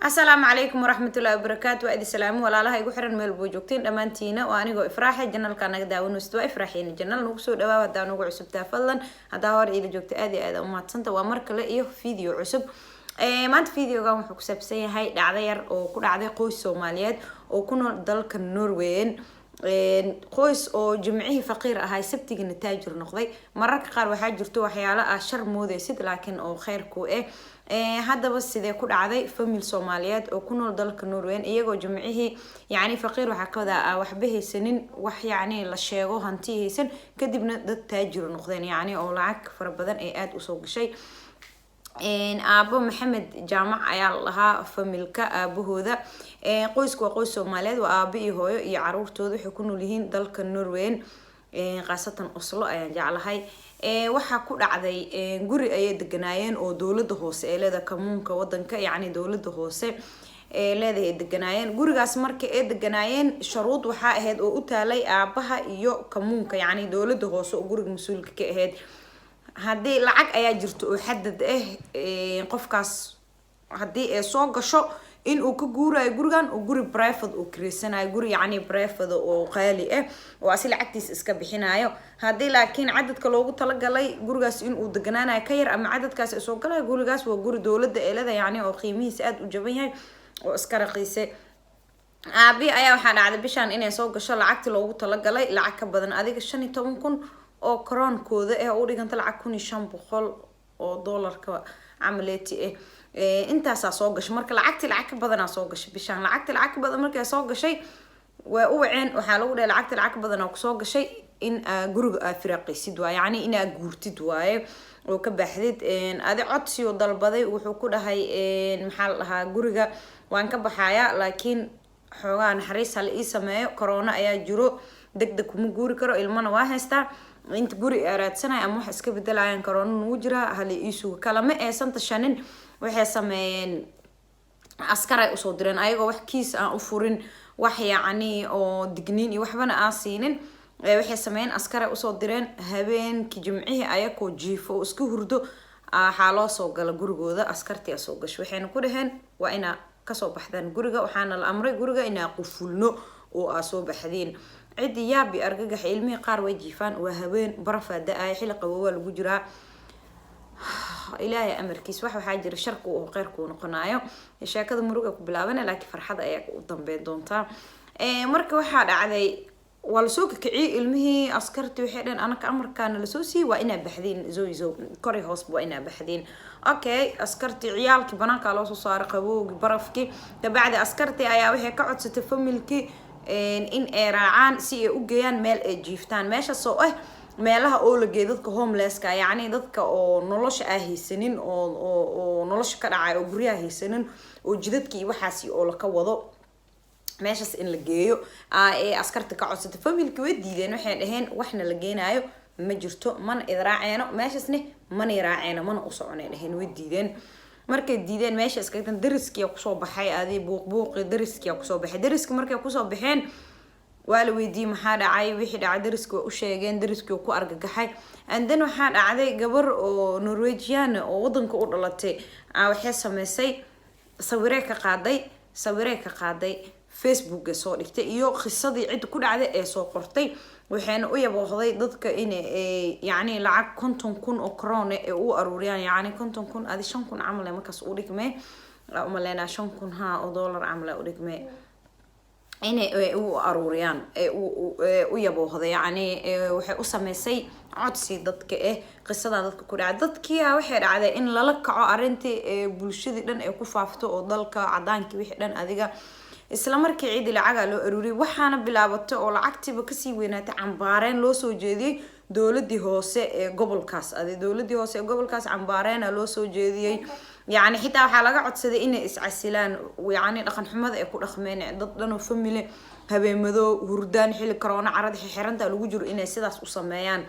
Asalaamu calaykum waraxmatullahi wabarakaatu. Waa idin salaamo, walaalaha igu xiran meel buu joogtiin dhammaantiina. Waa anigoo Ifraaxe. Channelka naga daawanaysid waa Ifraaxeena channel. Nagu soo dhawaa haddaa nagu cusubtaa. Fadlan haddaa hore iila joogta, aad iyo aad u mahadsanta. Waa mar kale iyo video cusub. Maanta videogan wuxuu ku saabsan yahay dhacdo yar oo ku dhacday qoys Soomaaliyeed oo ku nool dalka Norweyn, qoys oo Jimcihii faqiir ahay, Sabtigina taajir noqday. Mararka qaar waxaa jirto waxyaalo ah shar moodeysid laakiin oo kheyr ku eh. Haddaba sidee ku dhacday family Soomaaliyeed oo ku nool dalka Norweyn, iyagoo Jimcihii yacni faqiir, waxaa ka wadaa waxba haysanin, wax yacni la sheego hanti haysan, kadibna dad taajir noqdeen, yacni oo lacag fara badan ee aada usoo gashay? Aabo Maxamed Jaamac ayaa la dhahaa familka aabahooda. Qoysku waa qoys Soomaaliyeed, waa aabo iyo hooyo iyo caruurtooda. Waxay ku nool yihiin dalka Norweyn, khaasatan Oslo ayaan jeclahay. Waxaa ku dhacday, guri ayay deganaayeen oo dowlada hoose ee leedahay, kamuunka wadanka, yacni dowlada hoose ee leedahay ay deganaayeen. Gurigaas marka ay deganaayeen, sharuud waxaa ahayd oo u taalay aabaha iyo kamuunka, yacni dowlada hoose oo guriga mas-uulka ka ahayd, haddii lacag ayaa jirto oo xadad ah, qofkaas haddii ay soo gasho in uu ka guurayo gurigan oo guri private uu kireysanayo, guri yacni private oo qaali ah oo asi lacagtiisa iska bixinayo. Haddii laakiin cadadka loogu talagalay gurigaas in uu deganaanayo ka yar ama cadadkaas ay soo galayo, gurigaas waa guri dowladda ee leedahay, yacni oo qiimihiisa aada u jaban yahay oo iska raqiisay. Aabi ayaa waxaa dhacday bishaan inay soo gasho lacagtii loogu talagalay lacag ka badan, adiga 15,000 oo koroonkooda ah oo u dhiganta lacag 1500 oo doolarka camaleeti ah. Intaasaa soo gashay. Marka lacagtii lacag ka badanaa soo gashay bishaan. Lacagtii lacag ka badan markay soo gashay, way u waceen. Waxaa lagu dhahay, lacagtii lacag ka badan oo kusoo gashay, in aa guriga aa firaaqaysid waaye, yacni inaa guurtid waaye oo ka baxdid. Adi codsi oo dalbaday, wuxuu ku dhahay, maxaa la dhahaa, guriga waan ka baxayaa, laakiin xoogaa naxariis hala ii sameeyo, corona ayaa jiro, deg deg kuma guuri karo, ilmana waa haystaa, inta guri aa raadsanaya ama wax iska bedelayaan, corona nagu jiraa, hala ii sugo. Kalama aysan tashanin. Waxay sameeyeen, askar ay usoo direen, ayagoo wax kiis aan u furin, wax yacni oo digniin iyo waxbana aan siinin. Waxay sameeyeen, askar ay usoo direen habeenkii Jimcihii, ayakoo jiifo oo iska hurdo waxaa loo soo gala gurigooda. Askartii aa soo gashay, waxayna ku dhaheen, waa inaa kasoo baxdaan guriga, waxaana la amray guriga inaa qufulno oo aa soo baxdeen. Ciddii yaabi argagaxa, ilmihii qaar way jiifaan, waa haween, barafaa da-aaya, xilli qabowaa lagu jiraa. Ilaahay amarkiis, wax waxaa jira sharku oo kheyrkuu noqonayo. Sheekada muruga ku bilaabana, laakiin farxad ayaa u dambeyn doontaa. Marka waxaa dhacday, waa lasoo kakiciyey ilmihii. Askartii waxay dhaheen, anaka amarkaana lasoo siiyey, waa inaa baxdiin, zoizo kori hoosba waa inaa baxdiin. Okay, askartii ciyaalkii banaankaa loo soo saaray, qabowgii, barafkii. Kabacdi askartii ayaa waxay ka codsatay familkii in ay raacaan si ay u geeyaan meel ay jiiftaan, meeshaas oo ah meelaha oo la geeyo dadka homelesska, yacni dadka oo nolosha aa haysanin, oo nolosha ka dhacay, oo guryaha haysanin, oo jidadka iyo waxaasi oo laka wado, meeshaas in la geeyo ee askarta ka codsatay. Familki way diideen, waxay dhaheen, waxna la geenaayo ma jirto, mana idraaceeno meeshaasne, mana iraaceeno, mana u soconay dhaheen. Way diideen. Markay diideen, meesha iskagtan dariskiya kusoo baxay, adi buuq buuqi dariskiya kusoo baxay. Dariski markay kusoo baxeen, waa la weydiiyey maxaa dhacay. Wixii dhacay dariski waa u sheegeen, dariskii waa ku argagaxay. And then waxaa dhacday, gabar oo Norwegian oo wadanka u dhalatay waxay sameysay, sawiree ka qaaday, Facebooka soo dhigtay iyo qisadii cidda ku dhacday ee soo qortay. Waxayna u yaboohday dadka in yacni lacag 50,000 oo krone ee u aruuriyaan, yacni 50,000, adi 5,000 camal ee markaas u dhigmee umaleynaa, 5,000 ha oo dollar camal ee u dhigmee, inay u aruuriyaan u yaboohday. Yacni waxay u sameysay codsi dadka eh qisadan dadka ku dhacay. Dadkia waxay dhacday in lala kaco arrintii, bulshadii dhan ay ku faafto oo dalka cadaankii wixii dhan. Adiga isla markii ciidii lacagaa loo aruuriyay, waxaana bilaabatay oo lacagtiiba kasii weynaatay cambaareen loo soo jeediyey dowladii hoose ee gobolkaas. Adi dowladii hoose ee gobolkaas cambaareena loo soo jeediyey, yacni xitaa waxaa laga codsaday inay iscasilaan, yacni dhaqan xumada ay ku dhaqmeen, dad dhan oo family habeenmadoo hurdaan, xilli corona, carada xiranta lagu jiro, inay sidaas u sameeyaan.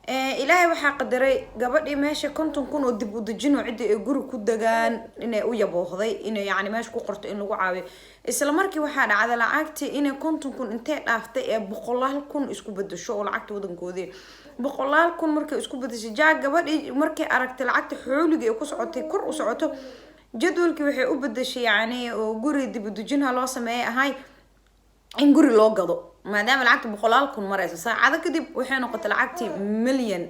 Ilaahay waxaa qadaray gabadhii meesha 50,000 oo dib u dejin oo ciddii ay guri ku degaan inay u yaboohday, inay yacni meesha ku qorto in lagu caawiyo. Isla markii waxaa dhacday lacagtii inay 50,000 intee dhaaftay ee boqolaal kun isku bedesho, oo lacagta wadankoodii boqolaal kun markay isku bedeshay. Jaa gabadhii markay aragtay lacagta xooliga ee ku socotay, kor u socoto. Jadwalkii waxay u bedeshay, yacni, oo guri dibudejinha loo sameeyay ahay in guri loo gado, maadaama lacagta boqolaal kun mareyso. Saacado kadib waxay noqotay lacagtii milyan,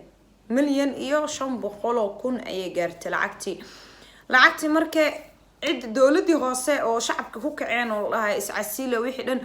1,500,000 ayay gaartay lacagtii. Marka cid dowladii hoose oo shacabka ku kaceen oo dhahay iscasila, wixii dhan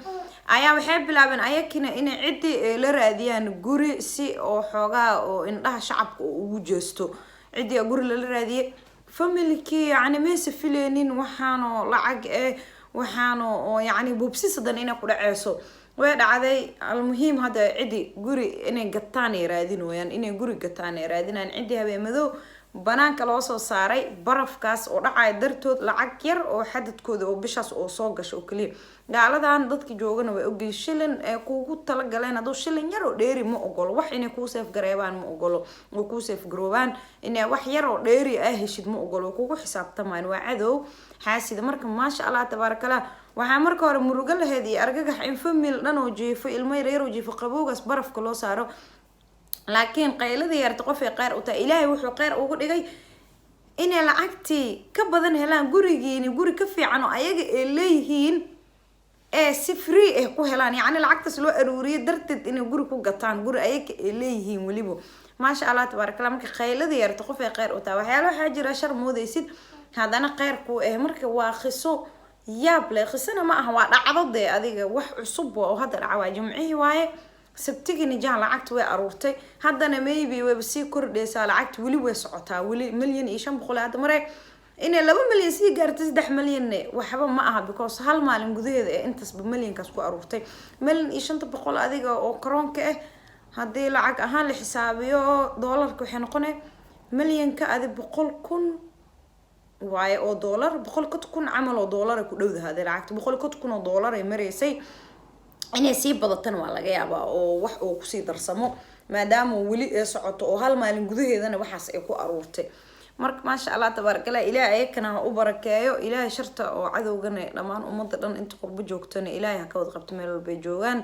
ayaa waxay bilaabeen ayakina inay ciddii la raadiyaan guri, si oo xoogaa oo indhaha shacabka oo ugu jeesto. Ciddii guri lala raadiyay. Familkii, yacni, maysa fileynin waxaanoo lacag eh, waxaano oo, yacni, bubsis hadan inay ku dhaceyso. Way dhacday. Almuhiim, hadda ciddi guri inay gataan ay raadinooyaan, inay guri gataan ay raadinayaan. Ciddii habeenmadow banaanka loo soo saaray barafkaas oo dhacaya dartood, lacag yar oo xadadkooda oo bishaas oo soo gasho oo kaliya. Gaaladan dadka joogana way ogyihin, shilin ee kugu talagaleen hadduu shilin yar oo dheeri ma ogolo. Wax inay kuu save gareebaan ma ogolo, oo kuu save garoobaan, inay wax yar oo dheeri ah heshid ma ogolo. Way kugu xisaabtamaan, waa cadow xaasida. Marka, maasha Allah, tabaarakallah. Waxaa marka hore murugo laheyd iyo argagax in famil dhan oo jiifo, ilmo yaryar oo jiifo, qabowgaas barafka loo saaro. Laakiin qaylada yarta qof ay kheyr u tahay. Ilaahay wuxuu kheyr ugu dhigay inay lacagtii ka badan helaan, gurigiini guri ka fiican oo ayaga ay leeyihiin ee si free ah ku helaan. Yacni, lacagtaas loo aruuriyay darteed inay guri ku gataan, guri ayaga ay leeyihiin weliba. Maasha Allah, tabaaraka Allah. Marka qaylada yarta qof ay kheyr u tahay. Waxyaala waxaa jira shar moodaysid, haddana kheyr ku ah. Marka waa qiso yaab leh. Qisana ma aha, waa dhacdo dee adiga wax cusub oo hadda dhaca. Waa Jimcihii waaye, Sabtigii jahan lacagta way aruurtay. Haddana maybe wayba sii kordhaysaa lacagta, weli way socotaa, weli 1,500,000 hadda mare. Inay 2 milyan sii gaartay, 3 milyanne waxba ma aha, because hal maalin gudaheeda ee intaasba milyankaas ku aruurtay. 1,500,000 adiga oo karoonka ah, haddii lacag ahaan la xisaabiyo doolarka, waxay noqonay milyanka adi 100,000 waaye oo doolar, 150,000 camal oo doolar ay ku dhowdaha. Hadii lacagta 150,000 oo doolar ay maraysay, inay sii badatana waa laga yaabaa oo wax uu kusii darsamo, maadaama weli ay socoto oo hal maalin gudaheedana waxaas ay ku aruurtay. Marka, maasha Allah, tabaarakallah. Ilaahay ayakana ha u barakeeyo. Ilaahay sharta oo cadowgana, dhammaan ummadda dhan inta qurbo joogtana, Ilaahay ha ka wada qabto meel walbay joogaan.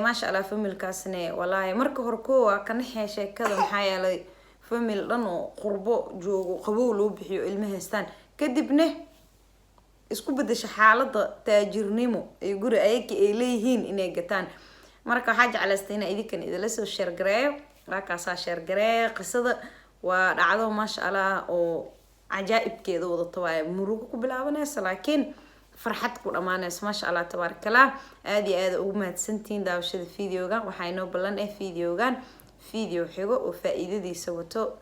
Maasha Allah. Familkaasne, walaahi, marka hore kowa ka naxee sheekada, maxaa yeelay famil dhan oo qurbo joogo, qabow loo bixiyo, ilmo haystaan, kadibna isku bedesha xaalada taajirnimo ee guri ayaka ay leeyihiin inay gataan. Marka waxaa jeclaystay inaa idinkan idinla soo share gareeyo. Waa kaasaa, share gareeyo qisada. Waa dhacdo, maasha Allah, oo cajaa'ibkeeda wadato waaye. Murugo ku bilaabanaysa laakiin farxad ku dhamaanaysa. Maasha Allah, tabaarakallah. Aada iyo aada ugu mahadsantihiin daawashada videogan. Waxaa inoo ballan ah videogan video xigo oo faa-iidadiisa wato.